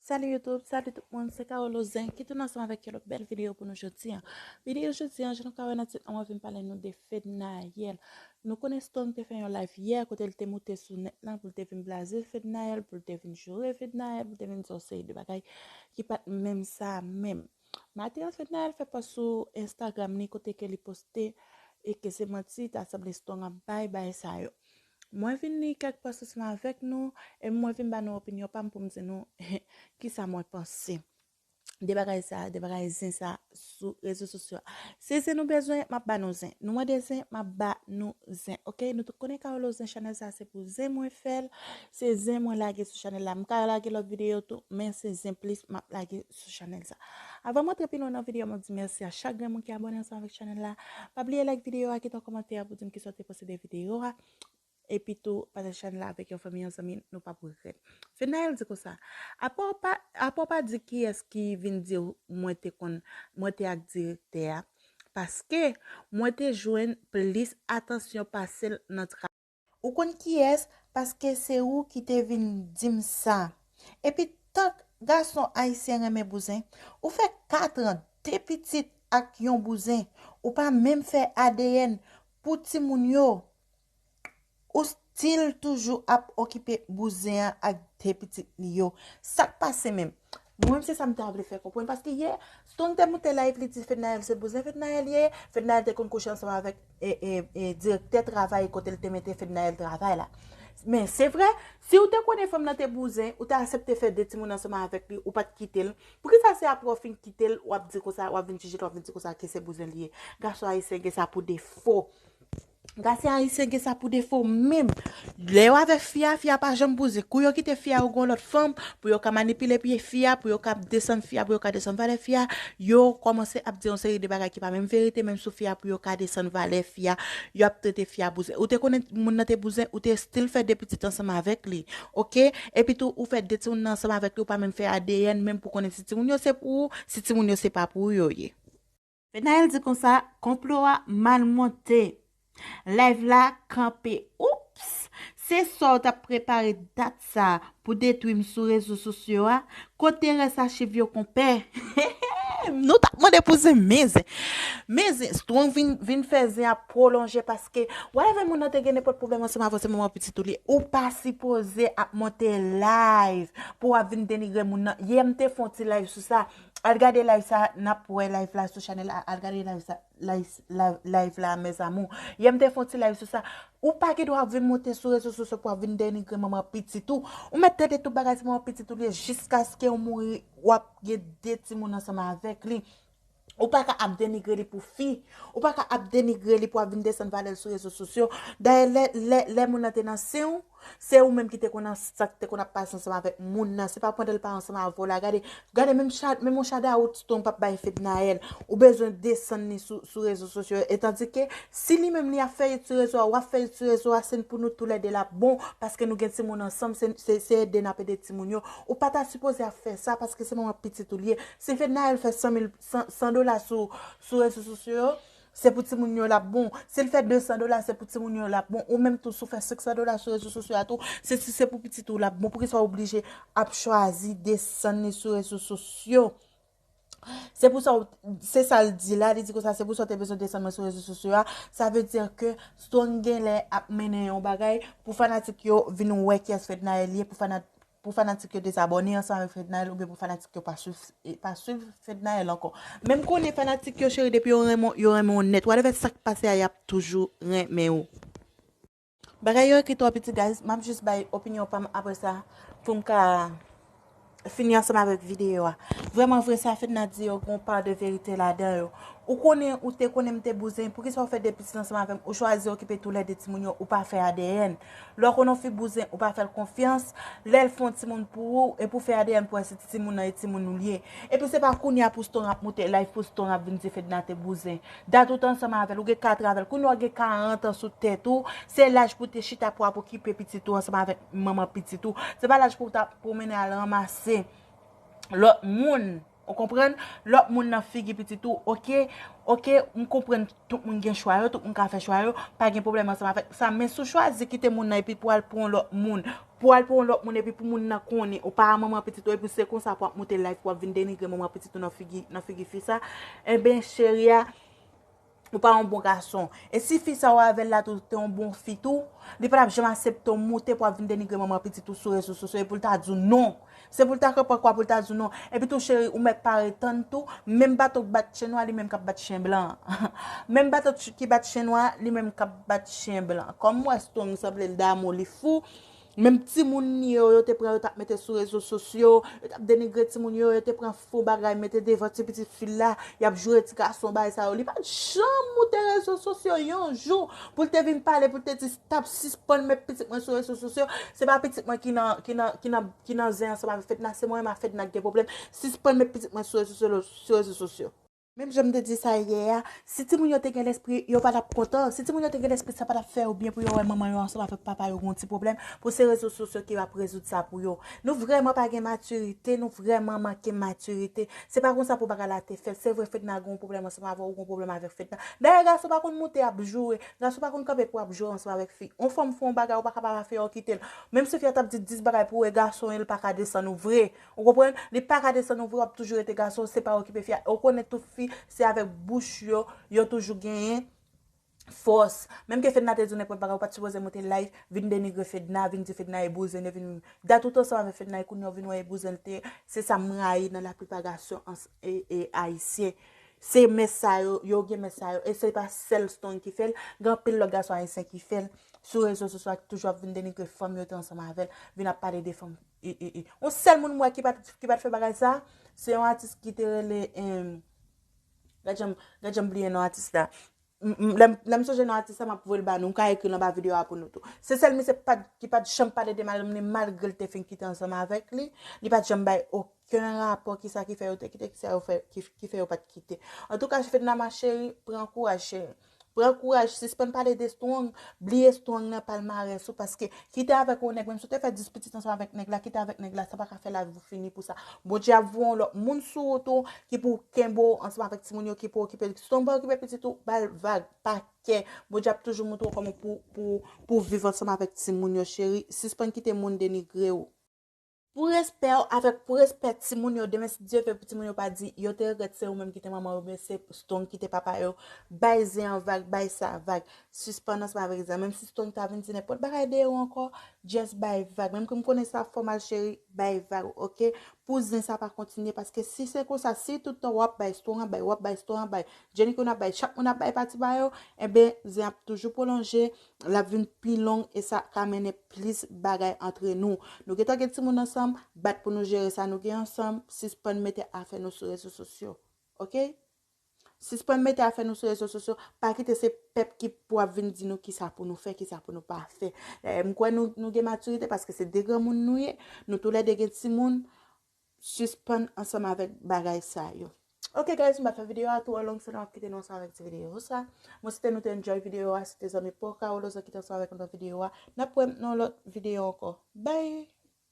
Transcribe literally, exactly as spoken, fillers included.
Salut YouTube, salut tout moun, se Carolo Zen ki tounen ansanm avèk yon lòt bèl videyo pou nou jodi a. Videyo jodi a, jan nou ka wè nan tit la, mwen vin pale nou de Fednaelle. Nou konnen Strong te fè yon live yè kote l te moute sou nèt lan pou l te vin blaze Fednaelle, pou l te vin joure Fednaelle, pou l te vin di yon seri de bagay ki pa t menm sa menm. Maten an, Fednaelle fè pòs sou Instagram li kote ke li poste e ke se manti ta sanble Strong ap bay, bagay sa yo. Mwen vin li kèk pòs ansanm avèk nou e mwen vin ba nou opinyon pa m pou m di nou kisa mwen panse de bagay sa, de bagay zen sa sou rezo sosyo. Se zen nou bezwen, m ap ba nou zen. Nou mande zen, m ap ba nou zen. Oke, nou tout konnen Carolo Zen, chanèl sa se pou zen mwen fè l. Se zen mwen lage sou chanèl la. M ka lage lòt videyo tou, men se zen plis m ap lage sou chanèl sa. Avan m antre pi lwen nan videyo, m ap di mèsi a chak grenn moun ki abòne ansanm avèk chanèl la. Pa bliye like videyo a, kite yon kòmantè pou di m kisa w te panse de videyo a. Epi tou, pataje chanèl la avèk yon fanmi, yon zanmi, nou p ap regrèt. Fednaelle di konsa, apa w pa, apa w pa di kiyès ki vin di w mwen te konn, mwen te ak direktè a, paske mwen te jwenn plis atansyon pase l nan travay. Ou konn kiyès? Paske se ou ki te vin di m sa. Epi tank gason ayisyen renmen bouzen, ou fè katran, de pitit ak yon bouzen, ou pa menm fè A D N pou timoun yo. Ou still toujou ap okipe bouzen an ak de pitit li yo. Sa k pase menm? Mwen menm se sa m ta vle fè konprann, paske yè, Strong te moute live, li di Fednaelle se bouzen Fednaelle ye, Fednaelle te konn kouche ansanm avèk e, e, e, direktè travay kote l te mete Fednaelle travay la. Men se vre, si w te konnen fanm nan te bouzen, ou te aksepte fè de timoun ansanm avèk li, ou pa t kite l. Poukisa se apre w fin kite l, w ap di konsa, w ap vin jije l, w ap vin di konsa ke se bouzen li ye? Gason ayisyen gen sa pou defo. Gason ayisyen gen sa pou defo menm. Lè yo avèk fi a, fi a pa janm bouzen. Kou yo kite fi a, yo gen yon lòt fanm, pou yo ka manipile pye fi a, pou yo ka desann fi a, pou yo ka desann valè fi a, yo kòmanse ap di yon seri de bagay ki pa menm verite, menm sou fi a, pou yo ka desann valè fi a. Yo ap trete fi a bouzen. Ou te konnen moun nan te bouzen, ou te still fè de pitit ansanm avèk li. Oke? Epi tou, ou fè de timoun nan ansanm avèk li, ou pa menm fè A D N, menm pou konnen si timoun yo se pou ou, si timoun yo se pa pou ou yo ye. Fednaelle di konsa, konplo a mal monte. Live la kanpe. Oups! Se sa w t ap prepare dat sa pou detwi m sou rezo sosyo a? Kote rès achiv yo, konpè? Nou t ap mande pou zen, men zen. Men zen, Strong vin, vin fè zen ap pwolonje paske whatever moun nan te gen nenpòt pwoblèm ansanm avè w, se manman pitit ou li ye. Ou pa sipoze ap monte live pou w ap vin denigre moun nan. Yè m te fè yon ti live sou sa. Al gade live sa, n ap wè live la sou chanèl la. Al gade live sa, live, live, live la, mes amours. Yè m te fè yon ti live sou sa. Ou pa gen dwa ap vin monte sou rezo sosyo pou ap vin denigre manman pitit ou. Ou mèt tande tout bagay, se manman pitit ou li ye, jiskaske ou mouri, w ap gen de timoun ansanm avèk li. Ou pa ka ap denigre li pou fi. Ou pa ka ap denigre li pou ap vin desann valè l sou rezo sosyo. Dayè, lè, lè, lè moun nan te nan sen w, se ou menm ki te konn nan sa k te konn ap pase ansanm avèk moun nan. Se pa pandan l pa ansanm avè w la. Gade, gade menm cha, menm yon chada wout Strong p ap bay Fednaelle. Ou bezwen desann li sou, sou rezo sosyo. E tandike, si li menm li ap fè id sou rezo a, w ap fè id sou rezo a, se pou nou toulède l ap bon, paske nou gen timoun ansanm, se, se, se ede n ap ede timoun yo. Ou pa ta sipoze ap fè sa, paske se manman pitit ou li ye. Si Fednaelle fè san mil, san, san dola sou, sou rezo sosyo yo, se pou timoun yo l ap bon. Si l fè de san dola, se pou timoun yo l ap bon. Ou menm tou, si w fè senk san dola sou rezo sosyo a tou, se, se, se pou pitit ou l ap bon. Poukisa w oblije ap chwazi desann li sou rezo sosyo? Se pou sa, w- se sa l di la, li di konsa, se pou sa w te bezwen desann mwen sou rezo sosyo a. Sa vle di ke Strong genlè ap mennen yon bagay pou fanatik yo vin wè kiyès Fednaelle ye, pou fana-, pou fanatik yo dezabòne ansanm avèk Fednaelle, oubyen pou fanatik yo pa swiv, e, pa swiv Fednaelle ankò. Men m konnen fanatik yo, cheri, depi yo renmen, yo renmen w nèt. Whatever sa k pase a, y ap toujou renmen w. Bagay yo ekri twò piti, guys. M ap jis bay opinyon pa m apre sa pou m ka fini ansanm avèk videyo a. Vrèman vre, sa Fedna di yo, gen yon pa de verite ladan yo. Ou konnen, ou te konnen m te bouzen, poukisa w fè de pitit ansanm avè m? Ou chwazi okipe toulède timoun yo, ou pa fè A D N. Lè w konnen yon fi bouzen, ou pa fè l konfyans. Lè l fè yon timoun pou ou, epi w fè A D N pou wè si timoun nan e timoun ou l ye. Epi se pa kounye a pou Strong ap moute live, pou Strong ap vin di Fedna te bouzen. Dat ou t ansanm avè l, ou gen katran avè l. Kounye a w gen karant an sou tèt ou, se laj pou w te chita pou w ap okipe pitit ou ansanm avèk manman pitit ou. Se pa laj pou w ta, pou w mennen al ranmase lòt moun. Ou konprann? Lòt moun nan figi pitit ou, oke? Oke, m konprann tout moun gen chwa yo, tout moun ka fè chwa yo, pa gen pwoblèm ansanm avèk sa. Men si w chwazi kite moun nan epi pou w al pran yon lòt moun, pou al pou yon lòt moun, epi pou moun nan konnen ou pa manman pitit ou, epi se konsa pou ap moute live pou ap vin denigre manman pitit ou nan figi, nan figi fi sa, enben, cheri a, ou pa yon bon gason. E si fi sa ou avè l la tou te yon bon fi tou, li pa t ap janm aksepte w moute pou ap vin denigre manman pitit ou sou rezo sosyo, epi l ta di w non. Se pou l ta kanpe kwa pou l ta di w non. Epi tou, cheri, ou mèt pare tann tou, menm baton k bat chen nwa, li menm k ap bat chen blan. Menm baton ki bat chen nwa, li menm k ap bat chen blan. Kòm m wè Strong sanble l damou, li fou. Menm timoun li yo, yo te pran, yo t ap mete sou rezo sosyo, yo t ap denigre timoun yo, yo te pran fo bagay mete devan ti pitit fi l la, y ap joure ti gason, bagay sa yo. Li pa t janm moute rezo sosyo yon jou pou l te vin pale, pou l te di, "Stop, sispann met pitit mwen sou rezo sosyo. Se pa pitit mwen ki nan, ki nan, ki nan, ki nan zen ansanm avèk Fedna, se mwen menm ak Fedna k gen pwoblèm. Sispann met pitit mwen sou rezo sosyo, sou rezo sosyo." Menm jan m te di sa yè a, si timoun yo te gen lespri, yo pa t ap kontan. Si timoun yo te gen lespri, sa pa t ap fè yo byen pou yo wè manman yo ansanm avèk papa yo gen yon ti pwoblèm, pou se rezo sosyo ki ap rezoud sa pou yo. Nou vrèman pa gen matirite, nou vrèman manke matirite. Se pa konsa pou bagay la te fèt. Se vre, Fedna gen yon pwoblèm ansanm avè w, ou gen yon pwoblèm avèk Fedna. Dayè, gason pa konn moute ap joure. Gason pa konn kanpe pou ap joure ansanm avèk fi. Yon fanm fè yon bagay, ou pa ka pa fè yo kite l. Menm si fi a t ap di dis bagay pou ou, e gason, e l pa ka desann ou vre. Ou konprann? Li pa ka desann ou vre, w ap toujou rete gason, se pa okipe fi a. Ou konnen tout fi, se avèk bouch yo, yo toujou genyen fòs. Menm ke Fedna te di w nenpòt bagay, ou pa t sipoze moute live, vin denigre Fedna, vin di Fedna e bouzen, vin dat ou t ansanm avèk Fedna, e kounye a w vin wè e bouzen l te ye. Se sa m rayi nan laplipa gason ans-, e, e ayisyen. Se mès sa yo, yo gen mès sa yo. E se pa sèl Strong ki fè l, gen anpil lòt gason ayisyen ki fè l. Sou rezo sosyo a ki toujou ap vin denigre fanm yo te ansanm avè l, vin ap pale de fanm. E, e, e. Yon sèl moun m wè ki pa t, ki pa t fè bagay sa, se yon atis ki te rele, em, gad jan m, gad jan m bliye non atis la. M, m, lè m, lè m sonje non atis la, m ap voye l ba nou. M ka ekri l anba videyo a pou nou tou. Se sèl misye pa t, ki pa t janm pale de madanm li, malgre l te fin kite ansanm avèk li. Li pa t janm bay okenn rapò ki sa ki fè yo te kite, ki sa yo fè, ki, ki fè yo pa t kite. Antouka, Fedna ma chérie, pran kouraj, cheri. Pran kouraj, sispann pale de Strong, bliye Strong nan palmarès ou, paske kite avèk yon nèg, menm si w te fè dis pitit ansanm avèk nèg la, kite avèk nèg la, sa pa ka fè lavi w fini pou sa. Bondye ap voye yon lòt moun sou wout ou, ki pou kenbe w ansanm avèk timoun yo, ki pou okipe, Strong pa okipe pitit ou, ba l vag, pa kè. Bondye ap toujou montre w kòman pou, pou, pou viv ansanm avèk timoun yo, cheri. Sispann kite moun denigre w. Pou respè w, avèk pou respè timoun yo, demen si Dye vle pou timoun yo pa di, yo te regrèt se ou menm ki te manman yo, oubyen se Strong ki te papa yo, bay zen an vag, bay sa vag. Sispann ansanm avèk zen an. Menm si Strong ta vin di nenpòt bagay dèyè w ankò, just bay vag. Menm ke m konnen sa fè w mal cheri, bay vag, oke? Pou zen sa pa kontinye, paske si se konsa, si tout tan w ap bay Strong an bay, w ap bay Strong an bay, Jenny Queen ap bay, chak moun ap bay pati pa yo, enben, zen ap toujou pwolonje, l ap vin pi long e sa ka mennen plis bagay antre nou. Nou gentan gen timoun ansanm, bat pou nou jere sa nou gen ansanm, sispann mete afè nou sou rezo sosyo. Oke? Sispann mete afè nou sou rezo sosyo, pa kite se pèp ki pou ap vin di nou kisa pou nou fè, kisa pou nou pa fè. Dayè, m kwè nou, nou gen matirite paske se de granmoun nou ye, nou toulède gen timoun, sispann ansanm avèk bagay sa yo. Ok guys, m pa fè videyo a twò long, se la m ap kite nou ansanm avèk ti videyo sa. Mwen swete nou te enjoy videyo a, si te zanmi pa w, ka ou lozan kite ansanm avèk nou nan videyo a. N ap wè m nan lòt videyo ankò. Bye!